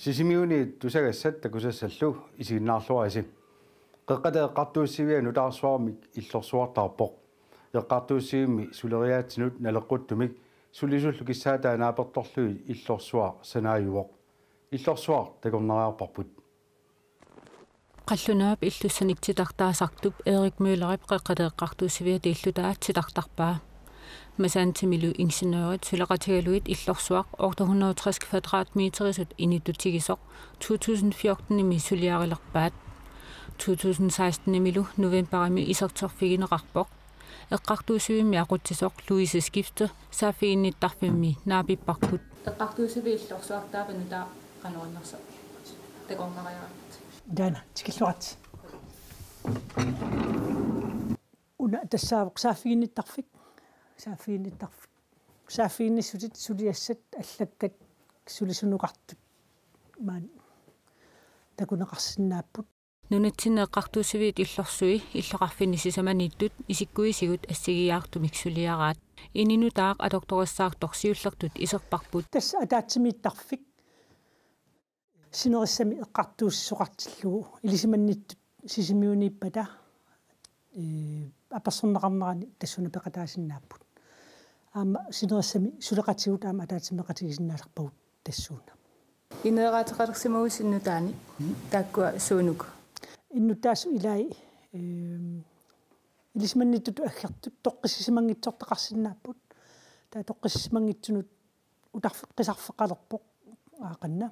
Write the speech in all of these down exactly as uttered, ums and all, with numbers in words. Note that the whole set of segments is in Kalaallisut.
Sisimiuniit tusagassat takusassallu isiginnaarluarisi. Qeqqata Eqqartuussivia nutaarsuarmik illorsuartaarpoq. Eqqartuussivimmi suleriaatsinut naleqquttumik sulisullu kissaataa naapertorlugit illorsuaq sanaajuvoq. Illorsuaq takornariarparput. Qallunaap illussanik titartaasartup Erik Møllerip Qeqqata Eqqartuussiviata illutaa titartarpaa. Masantsimilu ingeniørit suleqatigalugit illorsuaq otte hundrede og tres kvadratmeterisut inittutigisoq to tusind fjortenimi suliarilerpaat. To tusind sekstenimilu novembarimi iserterfigineqarpoq. Eqqartuussivimmi aqutsisoq Louise Skifte saaffiginnittarfimmi naapipparput. Eqqartuussiviit illorsuartaava nutaaq qanoq innersoq takornariarput? Taanna tikilluaritsi. Una tassaavoq saaffiginnittarfik. Saaffiginnittarfik. Saaffiginnissutit suliassat allakkat sulisunukartut maani takuneqarsinnaapput. Nunatsinni eqqartuussiviit illorsui illoqarfinni sisamaniittut isikkuisigut assigiiaartumik suliaraat. Ininutaaq atortorissaartoq siullertut iserparput. Tassa ataatsimiittarfik sinerissami eqqartuussisoqartillugu ilisimannittut Sisimiuniippata, ee, apersorneqarnerani tassuuna peqataasinnaapput. Aamma sinerissami suleqatigut aamma ataatsimeeqatigisinnaasarpagut tassuuna. Ineeraateqalersimagussi nutaanik taakkua suunuku? Innuttaasut ilaat, ehm, ilisimannittutut aggertut toqqissisimanngitsoortaqarsinnaapput. Taava toqqissisimanngitsunut utarfeqqisarfeqalerpoq aaqanna.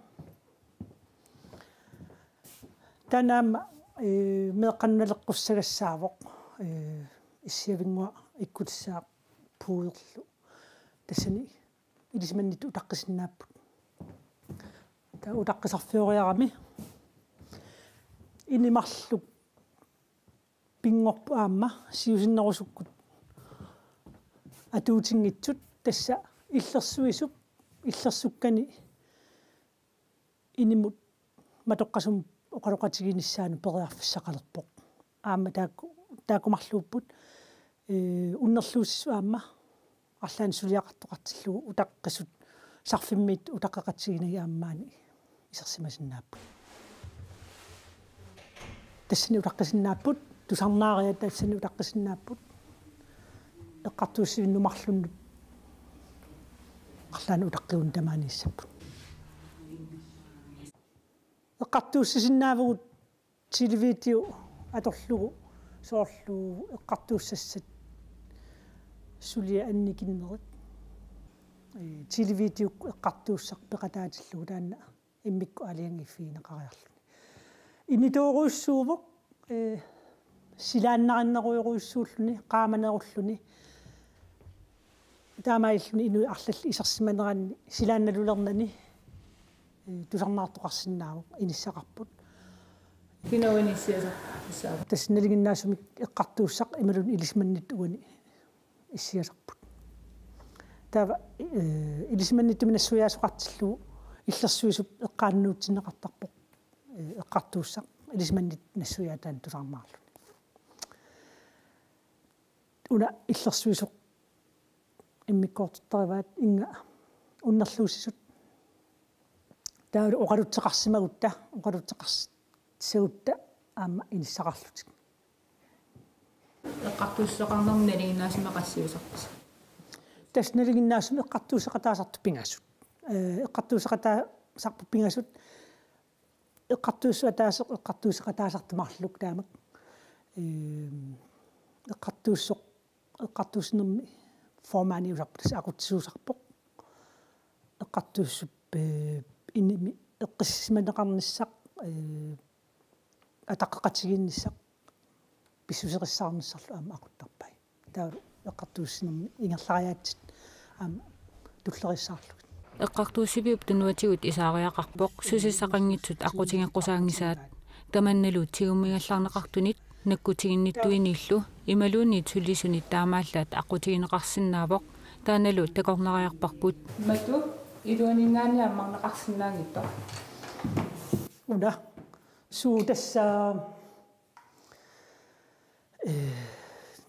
Taanna aamma, ee, meeqqanut naleqqussagassaavoq, ee, issiavinnguaq ikkutissaaq puuderlu. Tassani ilisimannittut utaqqisinnaapput. Taava utaqqisarfioriarami ini marluk pinngorpoq aamma siusinnerusukkut atuutinngitsut, tassa illersuisup illersukkani inimut matoqqasumut oqaloqatiginissaanut periarfissaqalerpoq. Aamma taakku, taakku marluupput, ee, unnerluussisut aamma arlaannik suliaqartoqartillugu utaqqisut sarfimmiittut utaqqeqatiginagit aamma maani isersimasinnaapput. Tassani utaqqisinnaapput, tusarnaariat tassani utaqqisinnaapput. Eqqartuussivinnut marlunnut arlaannik utaqqigunut tamaaniissapput. Eqqartuussisinnaavugut televideo atorlugu soorlu eqqartuussassat suliat annikinnerit. Ee, televideokkut eqqartuussaq peqataatillugu taanna immikkut aalajangiiffigineqariarluni. Initoorujussuuvoq, ee, silaannarinnerujorujussuulluni, qaamanerulluni. Taamaalilluni inuit arlallit isersimaneranni silaannalulernani, ee, tusarnaartoqarsinnaavoq, inissaqarput. Kina uani issiasarput? Tassa nalinginnaasumik eqqartuussaq imaluunniit ilisimannittut uani issiasarput. Taava, ee, ilisimannittumi nassuiaasoqartillugu illersuisup eqqaannuutsinneqartarpoq, ee, eqqartuussaq ilisimannittut nassuiaataannik tusarnaarluni. Una illersuisoq immikkoortortarivaat inga unnerluussisut. Taavalu oqalutseqarsimagutta, oqalutseqarsissagutta aamma inissaqarlutik. Eqqartuussisoqarnermi nalinginnaasumik qassiusarpisi? Tassa nalinginnaasumik eqqartuusseqataasartut pingasut. Ee, eqqartuusseqataasarput pingasut. Eqqartuussisut ataaseq eqqartuusseqataasartut marluk taamak. Ehm, eqqartuussisoq, eqqartuussinermi formandiusarpoq, tassa aqutsisuusarpoq. Eqqartuussisup, ee, inimi eqqissisimaneqarnissaq, ee, ataqqeqatigiinnissaq pissuserissaarnissarlu aamma aquttarpai. Taava eqqartuussinermi ingerlariaatsit aamma tulleriissaarlugit. Eqqartuussiviup tunuatigut isaariaqarpoq susassaqanngitsut aqqutigeqqusaanngisaat. Tamannalu tigummigallarneqartunit nakkutiginnittuiniillu imaluunniit sulisunit taamaallaat aqqutigineqarsinnaavoq, taannalu takornariarparput. Matu iluaninngaanniit ammarneqarsinnaanngitsoq. Una suu tassa, ee,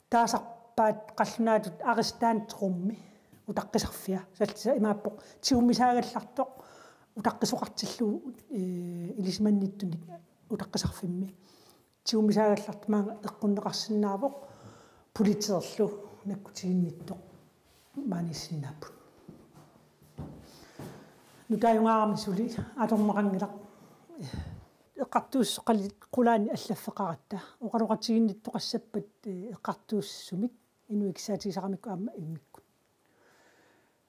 taasarpaat qallunaatut arrestantrum utaqqisarfia. Tassa imaappoq tigummisaagallartoq Utaqqisoqartillugu, ee, ilisimanniittunik utaqqisarfimmi. Tigummisaagallartoq maanga eqqunneqarsinnaavoq politeerlu nakkutiginnittoq maaniissinnaapput. Nutaajungaarami suli atorneqanngilaq. Eqqartuussisut qali-, qulaanni allaffeqaratta. Oqaloqatiginnittoqassappat, ee, eqqartuussisumik inuit kissaatigisaramikku aamma immikkut.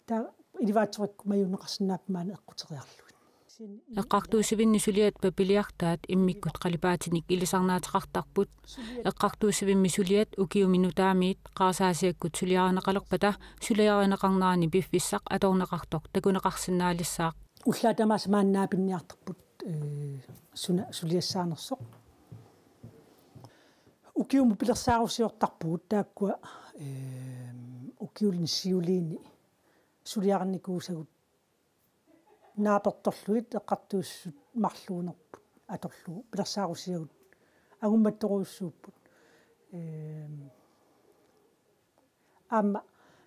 Taava elevatorikkut majuunneqarsinnaapput maani eqquteriarlugit. Eqqartuussivinni suliat papiliartaat immikkut qalipaatinik ilisarnaateqartarput. Eqqartuussivimmi suliat ukiumi nutaamiit qarasaasiakkut suliarineqalerpata suliarineqarnerani piffissaq atorneqartoq takuneqarsinnaalissaaq. Ullaat tamaasa maani naapinniartarput, ee, suna suliassaanersoq. Ukiumut pilersaarusiortarpugut taakkua, ee, ukiulinni siuliini suliarinikuusagut naapertorlugit eqqartuussisut marluunerput atorlugu pilersaarusiagut angummattorujussuupput. Ee, aamma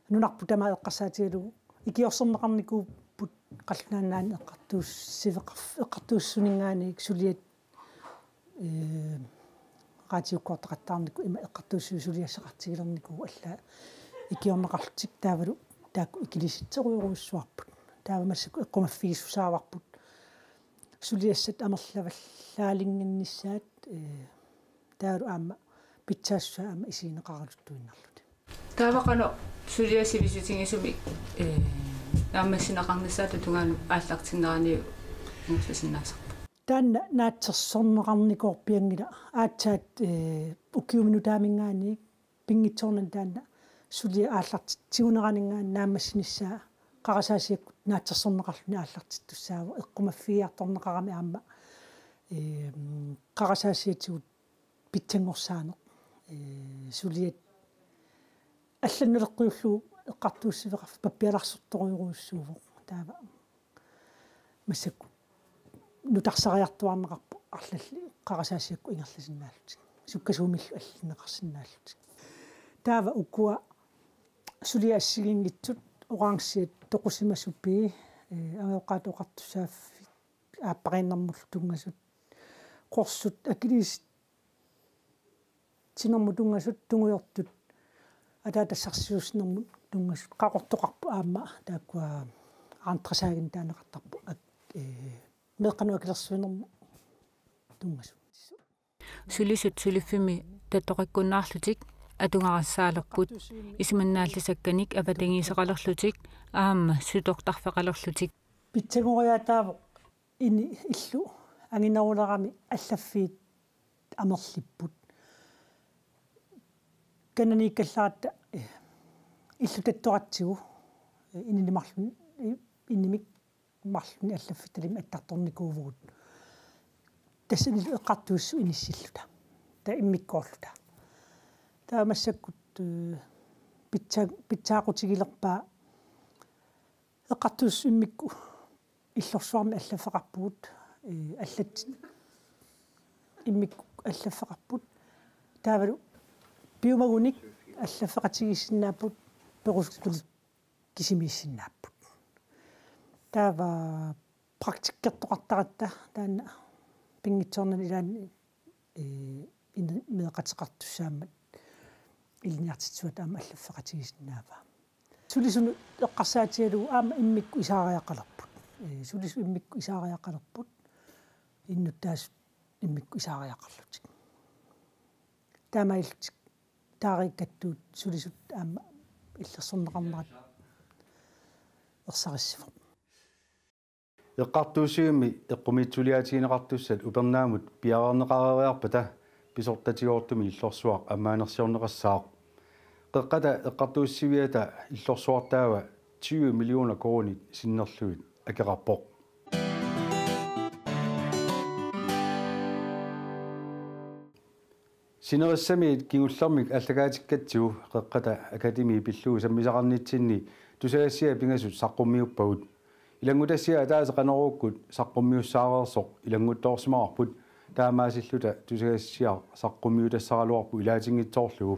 nunarput tamaat eqqarsaatigalugu ikiorserneqarnikuupput Qallunaat Nunaanni eqqartuussiveqarf-, eqqartuussisuninngaanniit suliat, ee, radiukkoortaqattaarnikut ima eqqartuussiviit suliassaqartigilernikuuvoq allaat ikiorneqarlutik taavalu taakku ikilisitserujorujussuarput. Taava massakkut eqqumaffigisussaavagut suliassat amerlavallaalinnginnissaat, ee, taavalu aamma pitsaassusaa aamma isigineqaraluttuinnarlutik. Taava qanoq suliat sivisutigisumik, ee, naammassineqarnissaata tungaanut aallartinnerani ingerlasinnaasarpa? Taanna naatsorsorneqarnikoorpianngilaq aatsaat, ee, ukiumi nutaaminngaanniit pinngitsoornani taanna suliat aallartittuuneraninngaanniit naammassinissaa qarasaasiakkut naatsorsorneqarluni aallartittussaavoq eqqumaffigiartorneqarami aamma, ee, qarasaasiatigut pitsanngorsaaneq, ee, suliat allanut naleqqiullugu eqqartuussiveqarfik pappialarsortorujorujussuuvoq. Taava massakkut nutarsariartuaarneqarpoq arlallit qarasaasiakkut ingerlasinnaallutik. Sukkasuumillu allinneqarsinnaallutik. Taava ukua suliat assigiinngitsut orangiat toqusimasupii, ee, angajoqqaatut oqartussaaffik aappariinnermullu tunngasut, qorsut akiliisitsinermut tunngasut, tungujortut ataatassarsiuussinermut tunngasut, qaqortoqarpoq aamma taakkua Andresaagin taaneqartarpoq ak-, ee, meeqqanut akilersuinermut tunngasut. Sulisut suliffimmi tattoqikkunnaarlutik atugarassaalerput, isumannaallisakkanik avatangiiseqalerlutik aamma sutortarfeqalerlutik. Pitsanngorujaataavoq ini illu anginerulerami allaffiit amerlipput. Kananiikkallaratta, eh, illu tattoratsigu, eh, inini marlun-, i-, inimik marlunnik allaffittalimmik attartornikuuvugut. Tassanilu eqqartuussisut inissilluta. Taava immikkoorluta. Taava massakkut, eh, pitsa-, pitsaaqutigilerpaa eqqartuussisut immikkut illorsuarmi allaffeqarpugut, eh, allat immikkut allaffeqarput. Taavalu piumagunik allaffeqatigiissinnaapput perusukkulik kisimiissinnaapput. Taava praktikkertoqartaratta taanna pinngitsoornani ilaanni, ee, ini-, meeqqateqartussaammat ilinniartitsisuata aamma allaffeqatigisinnaavaa. Sulisunut eqqarsaatigalugu aamma immikkut isaariaqalerput. Ee, sulisut immikkut isaariaqalerput. Innuttaasut immikkut isaariaqarlutik. Taamaalillutik taariikkattuut sulisut aamma illersorneqarnerat ersarissivoq. Eqqartuussivimmi eqqumiitsuliaatigineqartussat upernaamut piareerneqareeriarpata pisortatigoortumik illorsuaq ammaanersiorneqassaaq. Qeqqata eqqartuussiviata illorsuartaava tyve millioner koruunit sinnerlugit akeqarpoq. Sinerissamiit kingullermik aallakaatikkatsigu Qeqqata Akademi pillugu sammisaqarnitsinni tusagassiat pingasut saqqummiuppagut. Ilanngutassiat ataaseq Qanoruukkut saqqummiussaareersoq ilannguttoorsimavarput, taamaasilluta tusagassiaq saqqummiutassaraluarpoq ilaatinngitsoorlugu.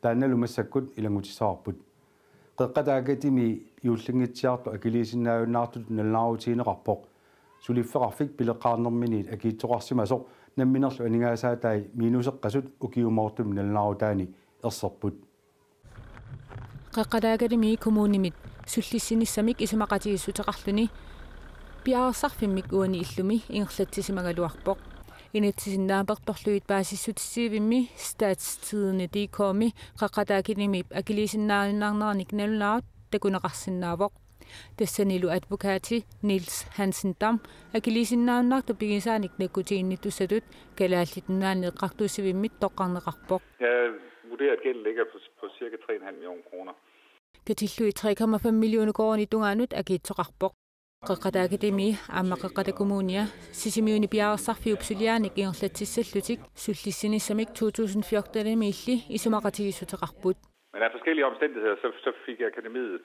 Taannalu massakkut ilanngutissavarput. Qeqqata Akademi juullinngitsiartoq akiliisinnaajunnaartutut nalunaarutigineqarpoq. suliffeqarfik pileqqaarnerminiit akiitsoqarsimasoq namminerlu aningaasaatai minuseqqasut ukiumoortumik nalunaarutaani erserput. Qeqqata Akademi kommunimit sullissinissamik isumaqatigiissuteqarluni piareersarfimmik uani illumi ingerlatsisimagaluarpoq. Inatsisit naapertorlugit paasissutissivimmi Statstidende dk-mi Qeqqata Akademiip akiliisinnaajunnaarneranik nalunaarut takuneqarsinnaavoq. Tassanilu advokati Niels Hansen Dam akiliisinnaajunnaartut pigisaanik nakkutiginnittussatut Kalaallit Nunaanni Eqqartuussivimmit toqqarneqarpoq. Jeg vurderer, at gælden ligger på, på cirka tre en halv million kroner. Katillugit tre komma fem millioner koruunit tungaanut akiitsoqarpoq. Qeqqata Akademi aamma Qeqqata Kommunia Sisimiuni piareersarfiup suliaanik ingerlatsissallutik sullissinissamik to tusind fjorten-imiilli isumaqatigiissuteqarput. Men af forskellige omstændigheder, så, så fik akademiet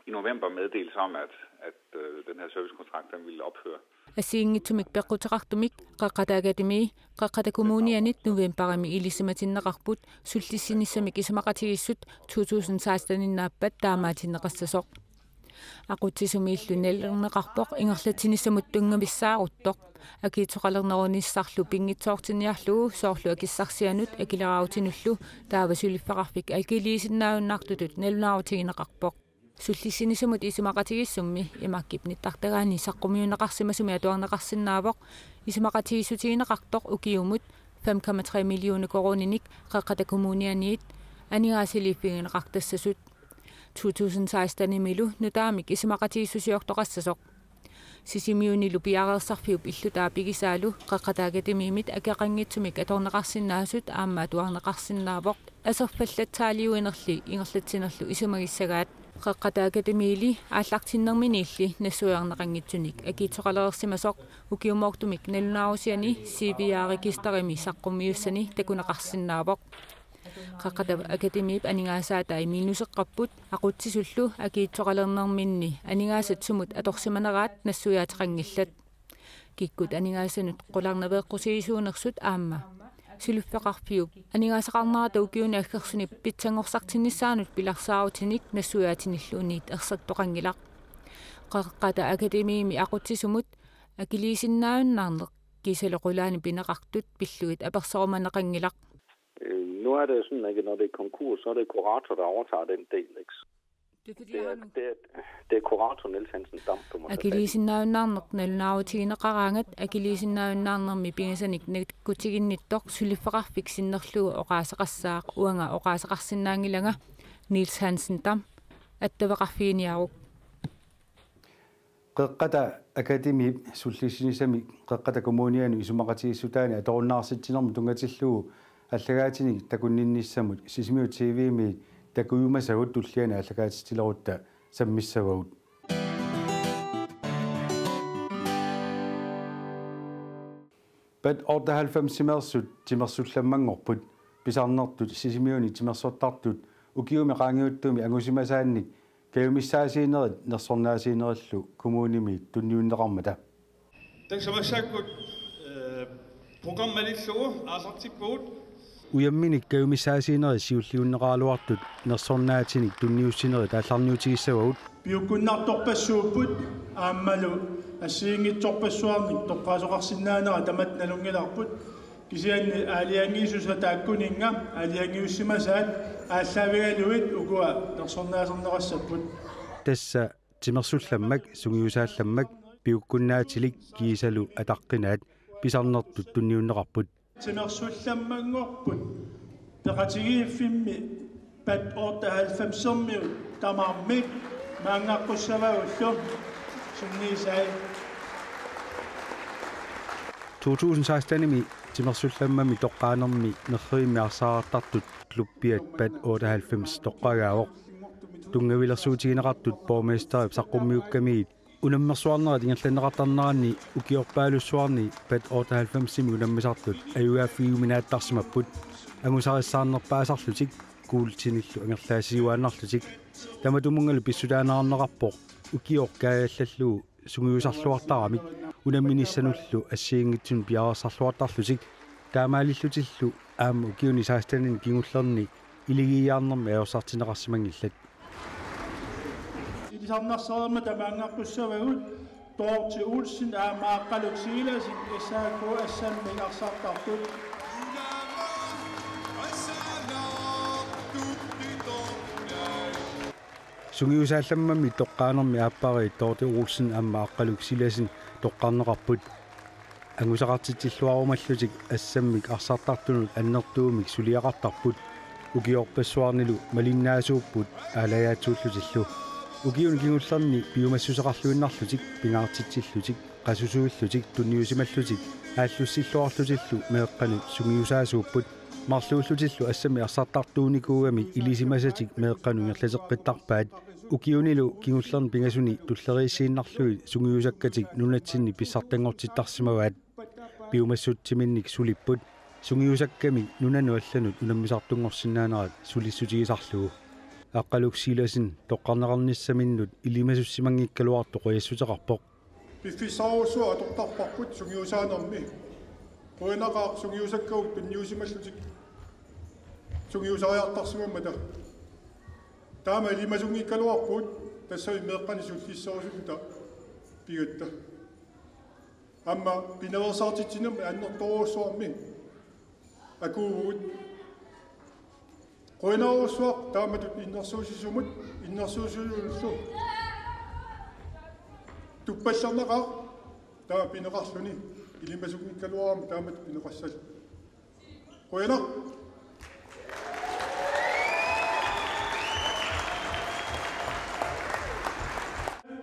i november meddelelse om, at, at øh, den her servicekontrakt den ville ophøre. Assigiinngitsumik peqquteqartumik Qeqqata Akademi Qeqqata Kommunianit novembarimi ilisimatinneqarput sullissinissamik isumaqatigiissut to tusind seksten-innaappat taamaatinneqassasoq. Aqutsisumillu nalilerneqarpoq ingerlatsinissamut tunngavissaaruttoq. Akiitsoqalernerunissarlu pinngitsoortinniarlugu soorlu akissarsianut akileraarutinullu taava suliffeqarfik akiliisinnaajunnaartutut nalunaarutigineqarpoq. Sullissinissamut isumaqatigiissummi imakkip nittartagaani saqqummiunneqarsimasumi atuarneqarsinnaavoq isumaqatigiissutigineqartoq ukiumut fem komma tre millioner koruuninik Qeqqata Kommunianiit aningaasaliiffigineqartassasut. To tusind seksten-imilu nutaamik isumaqatigiissusiortoqassasoq. Sisimiunilu piareersarfiup illutaa pigisaalu Qeqqata Akademiimit akeqanngitsumik atorneqarsinnaasut aamma atuarneqarsinnaavoq. Aserfallatsaaliuinerli ingerlatsinerlu isumagissagaat. Qeqqata Akademiili aallartinnerminiilli nassuiarneqanngitsunik akiitsoqalereersimasoq ukiumoortumik nalunaarusiani C V R-registerimi saqqummiussani takuneqarsinnaavoq. Qeqqata Akademiip aningaasaatai minuseqqapput aqutsisullu akiitsoqalernerminni aningaasat sumut atorsimaneraat nassuiaateqanngillat. Kikkut aningaasanut qularnaveeqqusiisuunersut aamma suliffeqarfiup aningaasaqarnerata ukiuni aggersuni pitsanngorsartinnissaanut pilersaarutinik nassuiaatinilluunniit ersertoqanngilaq. Qeqqata Akademiimi aqutsisumut akiliisinnaajunnaarneq kiisalu qulaani pineqartut pillugit apersorumaneqanngilaq. Øh, nu er det jo sådan, at når det er konkurs, så er det kurator, der overtager den del, ikke? Det er, det er, det er kurator Niels Hansen Dam, du må tage fat i. Akiliisinnaajunnaarneq nalunaarutigineqaraangat akiliisinnaajunnaarnermi pigisanik nakkutiginnittoq suliffeqarfik sinnerlugu oqaaseqassaaq, uanga oqaaseqarsinnaanngilanga, Niels Hansen Dam attaveqarfiginiaruk. Qeqqata Akademiip sullissinissamik Qeqqata Kommunianut isumaqatigiissutaani atorunnaarsitsinnermut tunngatillugu allagaatinik takunninnissamut Sisimiut T V-miit takujumasagut tulliani allagaatitsilerutta sammissavagut. Bat otteoghalvfemsimeersut timersullammanngorput pisarnertut Sisimiuni timersortartut ukiumi qaangiuttumi angusimasaannik kajumissaasiinerit nersornaasiinerillu kommunimi tunniunneqarmata. Tassami massakkut, eh, programmi malillugu aallartippugut. Ujamminik kajumissaasiinerit siulliunneqaraluartut nersornaatinik tunniussinerit aallarniutigissavagut. Piukkunnartorpassuupput aammalu assigiinngitsorpassuarnik toqqaasoqarsinnaanera tamatta nalunngilarput. Kisianni aalajangiisussat taakkuninnga aalajangiussimasaat aallaavigalugit ukua nersornaaserneqassapput. Tassa timersullammak, sungiusaallammak, piukkunnaatilik kiisalu ataqqinaat pisarnertut tunniunneqarput. Timersullammanngorput peqatigiiffimmi Bat otteoghalvfemsermiut tamarmik maangaqqussavarpullu, sunniisai. To tusind seksten-imi timersullammami toqqaanermi nerrivimmi arsaartartut klubbiat Bat otteoghalvfems toqqagaavoq. Tunngavilersuutigineqartut borgmesterip saqqummiukkamiit unammersuarnerat ingerlanneqartarneranni ukiorpaalussuarni Bat otteoghalvfemsimi unammisartut ajugaaffigiuminaattarsimapput. Angusarissaarnerpaasarlutik, kuultinillu angerlaasiuaannarlutik. Tamatumunngalu pissutaaneqarpoq ukioq kaajallallugu sungiusarluartaramik unamminissanullu assigiinngitsunut piareersarluartarlutik. Taamaalillutillu aamma ukiuni sekstenini kingullerni iligiiaarnermi ajorsartinneqarsimanngillat. Ilisarnarsereermata maangaqqussavarput Dorthe Olsen aamma Aqqaluk Silassen S A K S M-ip arsartartut. Sungiusaallammammi toqqaanermi aappariit Dorthe Olsen aamma Aqqaluk Silassen toqqarneqarput. Angusaqartitsilluarumallutik S M-ip arsartartunut annertuumik suliaqartarput. Ukiorpassuarnilu malinnaasuupput aalajaatsuullutillu. Ukiuni kingullerni piumassuseqarluinnarlutik, pingaartitsillutik, qasusuillutik, tunniusimallutik aallussilluarlutillu meeqqanut sungiusaasuupput. Marluullutillu S M-ip arsartartuunikuugamik ilisimasatik meeqqanut ingerlateqqittarpaat. Ukiunilu kingullerni pingasuni tulleriissiinnarlugit sungiusakkatik nunatsinni pissartanngortittarsimavaat. Piumassutsiminnik sulipput. Sungiusakkamik nunanut allanut unammisartunngorsinnaanerat sulissutigisarlugu. Aqqaluk Silassen toqqarneqarnissaminnut ilimasussimanngigaluartoq qujassuteqarpoq. Piffissarujussuaq atortarparput sungiusaanermi. Qujanaqaaq sungiusakkagut tunniusimallutik sungiusariartarsimammata. Taama ilimasunngikkaluarpugut tassami meeqqanut sullisserusulluta pigatta. Aamma pinaveersaartitsinermi annertoorujussuarmi akuuvugut. Qujanarujussuaq taamatut innersuussisumut, innersuussusullu tuppallernaqaaq taama pineqarluni, ilimasunngikkaluarami taamatut pineqassallugu. Qujanaq.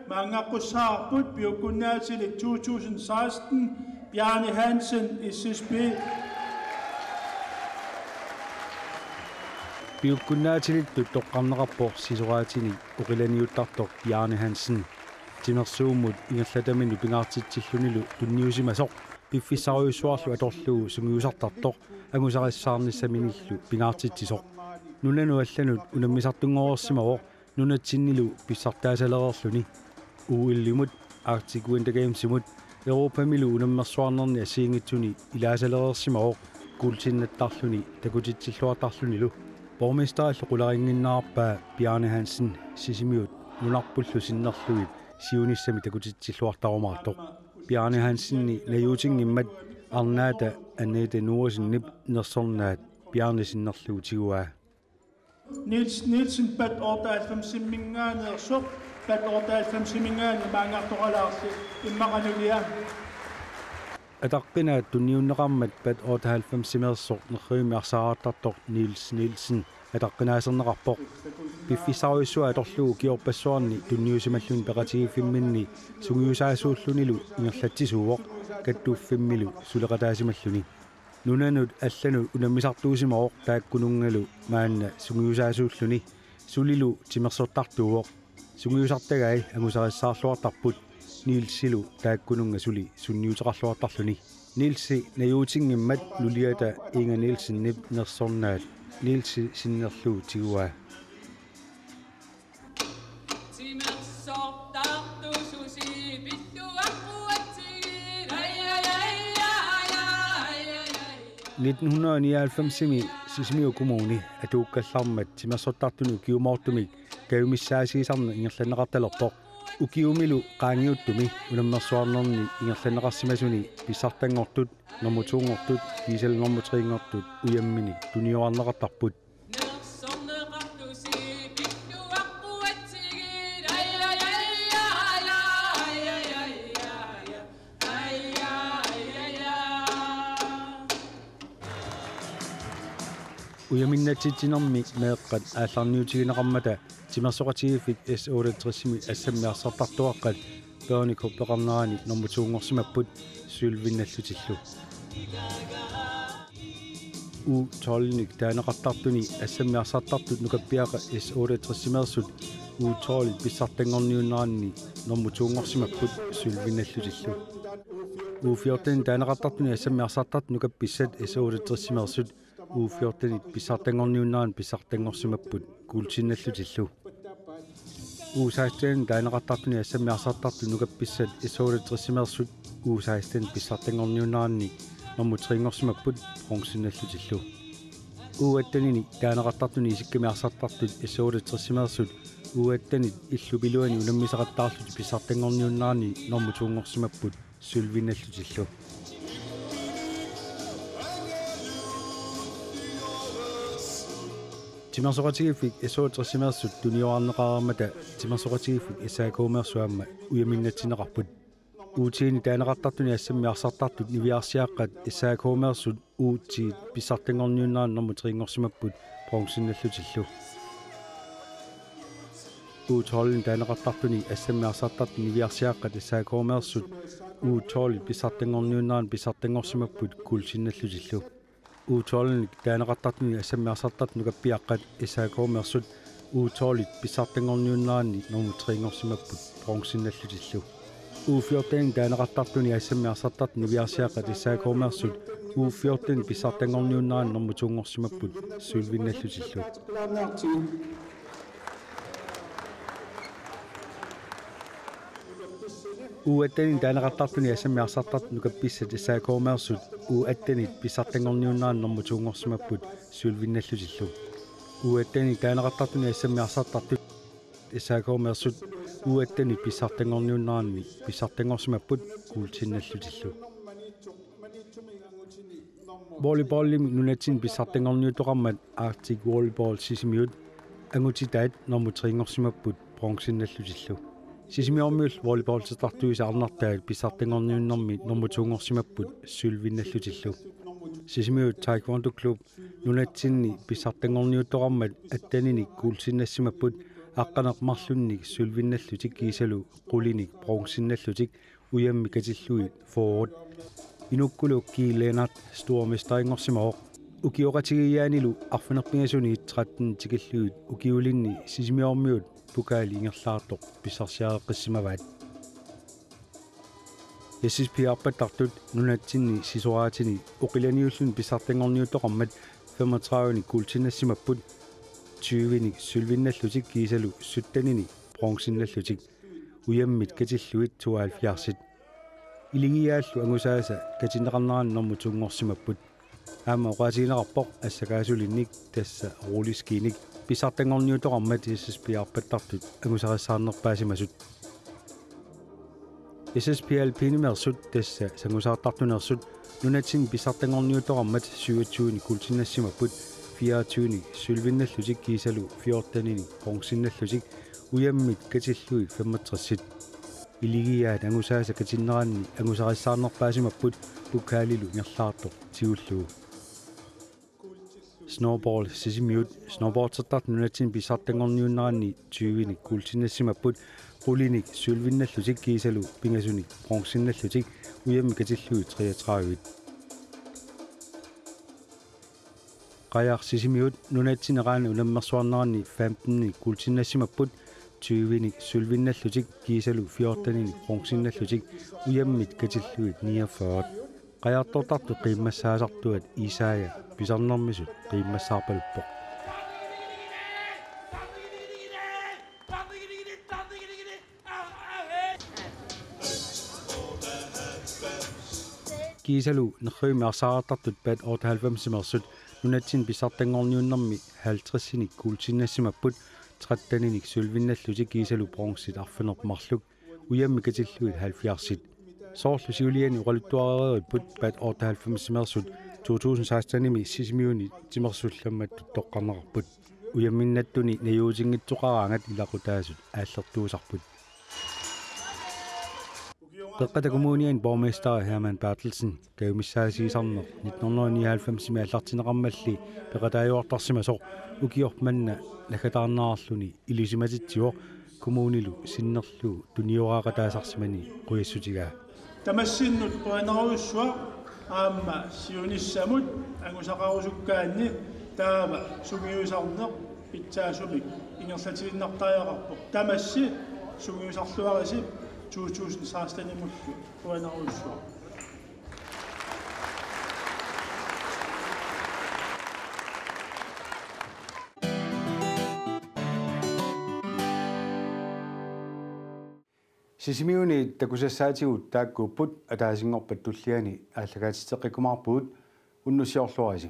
Maanngaqqussaarput piukkunnaatilik to tusind seksten, Bjarne Hansen, S S B. Piukkunnaatilittut toqqarneqarpoq sisoraatinik oqilaniuttartoq Bjarne Hansen. Timersuummut ingerlataminut pingaartitsillunilu tunniusimasoq, piffissarujussuarlu atorlugu sungiusartartoq angusarissaarnissaminillu pingaartitsisoq. Nunanut allanut unammisartunngoreersimavoq nunatsinnilu pissartaasalereerluni. O L-imut, Arctic Winter Gamesimut, Europamilu unammersuarnerni assigiinngitsuni ilaasalereersimavoq kuultinnattarluni takutitsilluartarlunilu. Borgmesterillu qularinnginnerarpaa Bjarne Hansen Sisimiut nunarpullu sinnerlugit siunissami takutitsilluartarumaartoq. Bjarne Hansenip najuutinngimmat arnaata Annette Noasenip nersornaat Bjarne sinnerlugu tiguaa. Niels Nielsen, Bat otteoghalvfemsiminngaanneersoq, Bat otteoghalvfemsiminngaanniit maanngartoqalaarsi, immaqa nulia. Ataqqinaat tunniunneqarmat Bat otteoghalvfemsimeersoq nerrivimmi arsaartartoq Niels Nielsen ataqqinaaserneqarpoq. Piffissarujussuaq atorlugu ukiorpassuarni tunniusimalluni peqatigiiffimminni sungiusaasuullunilu ingerlatsisuuvoq kattuffimmilu suleqataasimalluni. Nunanut allanut unammisartuusimavoq taakkununngalu maanna sungiusaasuulluni, sulilu timersortartuuvoq. Sungiusartagai angusarissaarluartarput, Nielsilu taakkununnga suli sunniuteqarluartarluni. Nielsi najuutinngimmat nuliata Inga Nielsenip nersornaat Nielsi sinnerlugu tiguaa. Nitten hundrede og nioghalvfemsimi Sisimiut Kommuni atuukkallarmat timersortartuni ukiumoortumik kajumissaasiisarneq ingerlanneqartalerpoq. Ukiumilu qaangiuttumi unammersuarnerni ingerlanneqarsimasuni pissartanngortut, nummer to-nngortut, kiisalu nummer tre-nngortut ujamminik tuniorarneqartarput. Ujaminnatsitsinermi meeqqat aallarniutigineqarmata timersoqatigiiffik S otteogtresimi S M-ip arsartartuaqqat Børnekoppeqarnerani nummer to-nngorsimapput sølvinnallutillu. U tolv-inik taaneqartartuni S M-ip arsartartut nukappiaqqat S otteogtresimeersut U tolv pissartanngorniunneranni nummer to-nngorsimapput sølvinnallutillu. U fjorten-inik taaneqartartuni S M-ip arsartartut nukappissat S otteogtresimeersut U fjorten-ip pissartanngorniunneranni pissartanngorsimapput guldinnallutillu. U seksten-inik taaneqartartuni S M-ip arsartartut nukappissat S otteogtresimeersut U seksten pissartanngorniunneranni nummer tre-nngorsimapput bronzinnallutillu. U attenini taaneqartartuni isikkami arsartartut S otteogtresimeersut U attenit illup iluani unammisaqattaarlutik pissartanngorniunneranni nummer to-nngorsimapput sølvinnallutillu. Timersoqatigiiffik S otteogtresimeersut tunioraarneqareermata timersoqatigiiffik S A K-meersut aamma ujaminnatsineqarput. U ti-ni taaneqartartuni assammi arsartartut niviarsiaqqat S A K-meersut U ti-t pissartanngorniunneranni nummer tre-nngorsimapput bronzennallutillu. U tolv-ini taaneqartartuni assammi arsartartut niviarsiaqqat S A K-meersut U tolv-it pissartanngorniunneranni pissartanngorsimapput guldinnallutillu. U tolv-inik taaneqartartuni assammi arsartartut nukappiaqqat S A K-meersut U tolv-it pissartanngorniunneranni nummer tre-nngorsimapput bronzennallutillu. U fjorten-inik taaneqartartuni assammi arsartartut niviarsiaqqat S A K-meersut U fjorten-it pissartanngorniunneranni nummer to-nngorsimapput sølvinnallutillu. U atten-inik taaneqartartuni assammi arsartartut nukappissat S A K-meersut U atten-it pissartanngorniunneranni nummer to-nngorsimapput sølvinnallutillu. U atten-inik taaneqartartuni assammi arsartartut S A K-meersut U atten-it pissartanngorniunneranni pissartanngorsimapput guldinnallutillu. Volleyballimik nunatsinni pissartanngorniuttoqarmat Arctic Volleyball Sisimiut angutitaat nummer tre-nngorsimapput bronzennallutillu. Sisimiormiut volleyballertartuisa arnartaat pissartanngorniunnermi nummer to-nngorsimapput sølvinnallutillu. Sisimiut Taekwondo Klub nunatsinni pissartanngorniuttoqarmat atten-inik guldinnassimapput aqqaneq marlunnik sølvinnallutik kiisalu qulinik bronzennallutik ujammik katillugit fyrre. Inukkulu Ki Lennert stormesterinngorsimavoq. Ukioqatigiiaanilu arfineq-pingasuni tretten tikillugit ukiulinni Sisimiormiut pokaali ingerlaartoq pissarsiareqqissimavaat. S S P-arpattartut nunatsinni sisoraatini oqilaniulluni pissartanngorniuttoqarmat femogtredive-nik guldinnassimapput tyve-nik sølvinnallutik kiisalu sytten-inik bronzennallutik ujammit katillugit tooghalvfjerds. Iligiaallu angusaasa katinneqarneranni nummer to-nngorsimapput. Aamma oqaatigineqarpoq assakaasulinnik tassa rulleskimik pissartanngorniuttoqarmat S S P-arpattartut angusarissaarnerpaasimasut. S S P Alpinimeersut tassa sangusaartartuneersut nunatsinni pissartanngorniuttoqarmat syvogtyve-nik guldinnassimapput fireogtyve-nik sølvinnallutik kiisalu fjorten-inik bronzennallutik ujammit katillugit femogtres. Iligiaat angusaasa katinneranni angusarissaarnerpaasimapput pokaalilu ingerlaartoq tigullugu. Snowball Sisimiut snowboardertartut nunatsinni pissartanngorniunneranni tyve-nik guldinnassimapput qulinik sølvinnallutik kiisalu pingasunik bronzennallutik ujammik katillugit treogtredive. Qajaq Sisimiut nunatsinni qaannat unammersuarneranni femten-inik guldinnassimapput tyve-nik sølvinnallutik kiisalu fjorten-inik bronzennallutik ujammit katillugit niogfyrre. Qajartortartut qiimmassaasartuat Isaaja pisarnermisut qiimmassaarpaluppoq. Kiisalu nerrivimmi arsaartartut Bat otteoghalvfemsimeersut nunatsinni pissartanngorniunnermi halvtreds-inik guldinnassimapput tretten-inik sølvinnallutik kiisalu bronzit arfineq-marluk ujammik katillugit halvfjerds. Soorlu siuliani oqaluttuareeripput Bat otteoghalvfemsimeersut to tusind seksten-imi Sisimiuni timersullammattut toqqarneqarput. Ujamminnattuni najuutinngitsoqaraangat ilaqutaasut aallertuusarput. Qeqqata Kommuniani borgmesteri Hermann Berthelsen kajumissaatigisarneq nitten hundrede nioghalvfems-imi aallartinneqarmalli peqataajuartarsimasoq ukiormanna naggataarnerarluni ilisimatitsivoq kommunilu sinnerlugu tunioraaqataasarsimani qujassutigaa. Tamassinnut qujanarujussuaq aamma siunissamut angusaqarusukkaanni taava sungiusarneq pitsaasumik ingerlatiinnartariaqarpoq. Tamassi sungiusarluarisi to tusind seksten-imullu qujanarujussuaq. Sisimiuni takusassaatigut taakkuupput, ataasinngorpat tulliani aallakaatitseqqikkumaarpugut, unnussiorluarisi.